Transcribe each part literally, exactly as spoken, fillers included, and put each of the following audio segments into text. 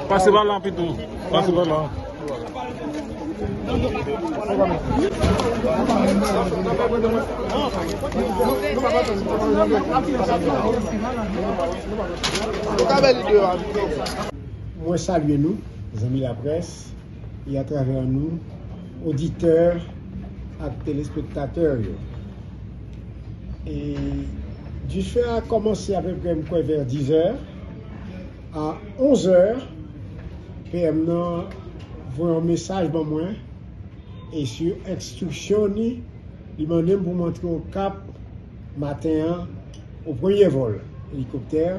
Pase pa la pito. Pase pa la. Mwen salye nou, zanmi laprès, e atravè nou, oditè ak telespektatè yo. E difè a kòmanse apeprè, m kwè, vè dizè. A onzè, P M nan voye yon mesaj ban mwen, e sou enstriksyon li, li mande m pou m antre Okap maten an, o premye vòl elikoptè,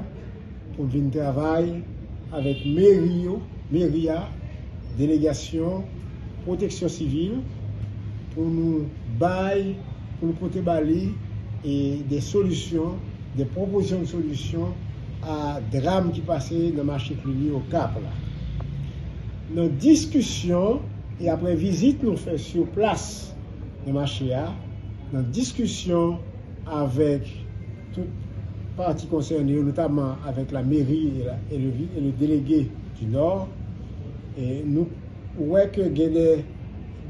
pou m vin travay avèk meri yo, meri a, delegasyon, pwoteksyon sivil, pou nou bay, pou nou pote ba li, e, de solisyon, de pwopozisyon de solisyon a dram ki pase nan mache Cluny Okap la. Nan diskisyon, e apre vizit nou fè sou plas nan mache a, nan diskisyon avèk tout pati konsène yo, notamman avèk la meri e la, e le vi-, e le delege di Nò, e nou wè ke gen de,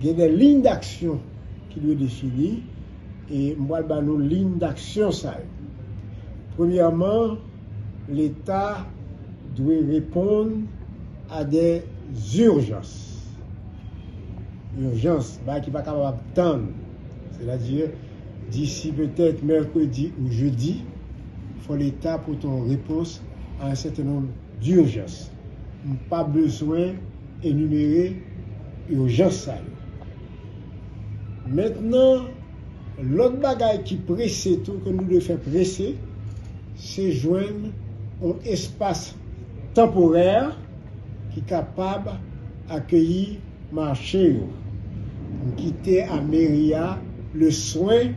gen de liy daksyon ki dwe defini, e m pral ba nou liy daksyon sa yo. Premyèman, Leta dwe reponn a de zijans. Ijans, bagay ki pa kapab tann. Sètadi, disi petèt mèkredi ou jedi, fò Leta pote yon repons a yon sèten nonb dijans. M pa bezwen enimere ijans sa yo. Mentnan, lòt bagay ki prese tou, ke nou dwe fè prese, se jwenn yon espas tanporè ki kapab akeyi mache yo. M kite a meri a le swen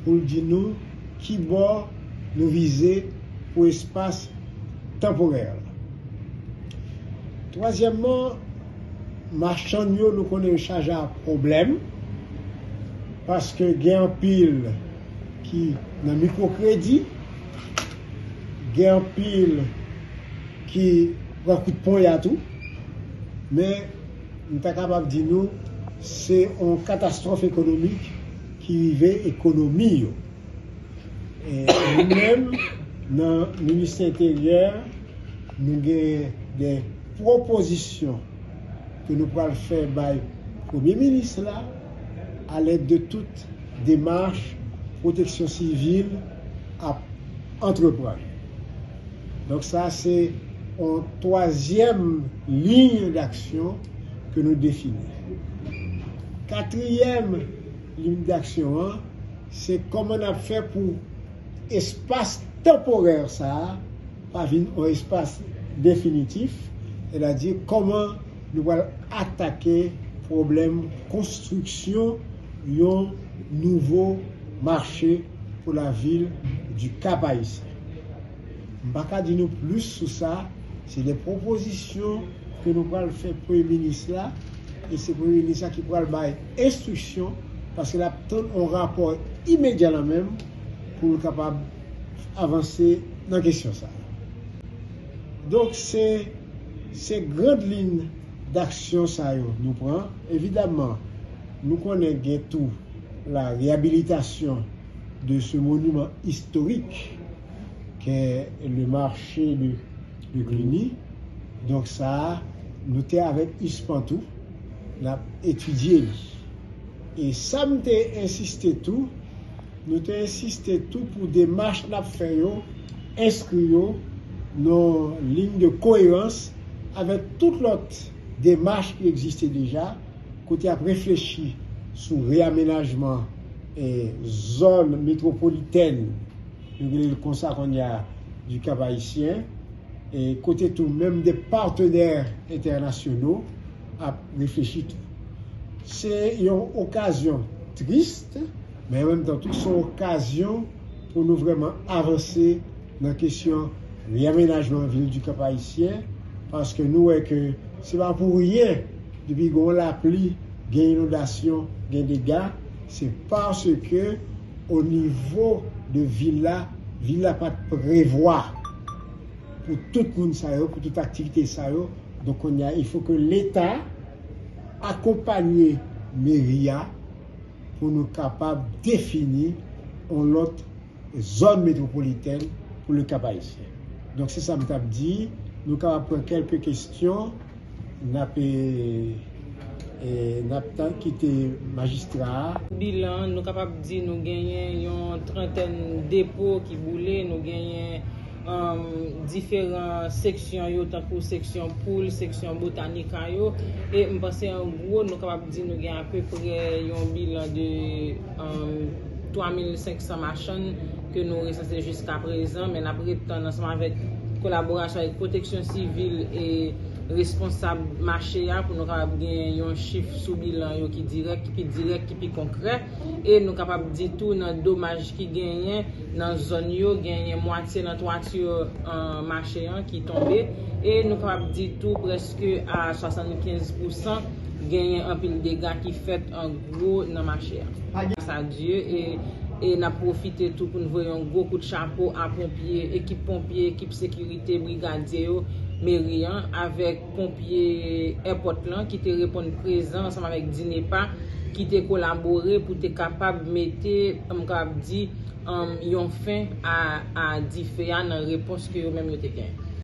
pou l di nou ki bò nou vize pou espas tanporè la. Twazyèmman, machann yo, nou konnen yo chaje ak pwoblèm, paske gen anpil ki nan mikwokredi, gen anpil ki pran kout ponya tou, men m ta kapab di nou, se yon katastwòf ekonomik ki rive ekonomi yo. E nou menm, nan Ministè Enteryè, nou gen de pwopozisyon ke nou pral fè bay Premye Minis la, alèd de tout demach pwoteksyon sivil ap antreprann. Donk, sa se yon twazyèm liy daksyon ke nou defini. Katriyèm liy daksyon an, se kòman n ap fè pou espas tanporè sa a pa vin yon espas definitif, sètadi kòman nou pral atake pwoblèm konstriksyon yon nouvo mache pou lavil di Kap Ayisyen. M pa ka di nou plis sou sa, se de pwopozisyon ke nou pral fè Premye Minis la, e se Premye Minis la ki pral bay enstriksyon, paske l ap tann yon rapò imedya nan men m pou l kapab avanse nan kesyon sa a. Donk, se, se grand liy daksyon sa yo nou pran. Evidaman, nou konnen gen tou la réhabilitation de ce monument historique qu'est le marché de, de Cluny. Donk sa a, nou te avèk USPAN tou, n ap etidye li. E sa m te ensiste tou, nou te ensiste tou pou demach n ap fè yo, enskri yo nan liy de koerans avèk tout lòt demach ki egziste deja, kote y ap reflechi sou reyamenajman, e, zòn metwopolitèn, nou rele l konsa kounye a, di Kap Ayisyen, e kote tou menm de patenè entènasyonal ap reflechi tou. Se yon okazyon tris, men an menm tan tou, se yon okazyon pou nou vrèman avanse nan kesyon reyamenajman vil di Kap Ayisyen, paske nou wè ke se pa pou ryen, depi gen yon lapli, gen inondasyon, gen dega, Se paske o nivo de vil la, vil la pa t prevwa pou tout moun sa yo, pou tout aktivite sa yo. Donk kounye a, il faut que Leta akonpanye meri a pou nou kapab defini yon lòt zòn metwopolitèn pou le Cap Haïtien. Donk se sa m t ap di, nou kapab pran kèlke kesyon, n ap e, e, n ap tann kite majistra a. Bilan, nou kapab di nou genyen yon trantèn depo ki boule, nou genyen um, diferan seksyon yo, tankou seksyon poul, seksyon botanika yo. E m panse an gwo, nou kapab di nou gen apeprè yon bilan de um, twa mil senk san machann ke nou resanse jiska prezan, men n ap ret tann ansanm avèk kolaborasyon avèk pwoteksyon sivil e responsab mache a pou nou kapab gen yon chif sou bilan yo ki dirèk, ki pi dirèk, ki pi konkrè. E nou kapab di tou nan domaj ki genyen nan zòn yo, genyen mwatye nan twati mache an ki tonbe. E nou kapab di tou prèske a swasannkenz pousan genyen anpil dega ki fèt an gwo nan mache a. Gras a Dye, e, e n ap pwofite tou pou n voye yon gwo kout chapo a ponpye, ekip ponpye, ekip sekirite, brigadye yo, meri an, avèk ponpye èpòt lan ki te reponn prezan ansanm avèk DINEPA ki te kolabore pou te kapab mete, m kapab di, um, yon fen a, a dife a nan repons ke yo menm yo te gen.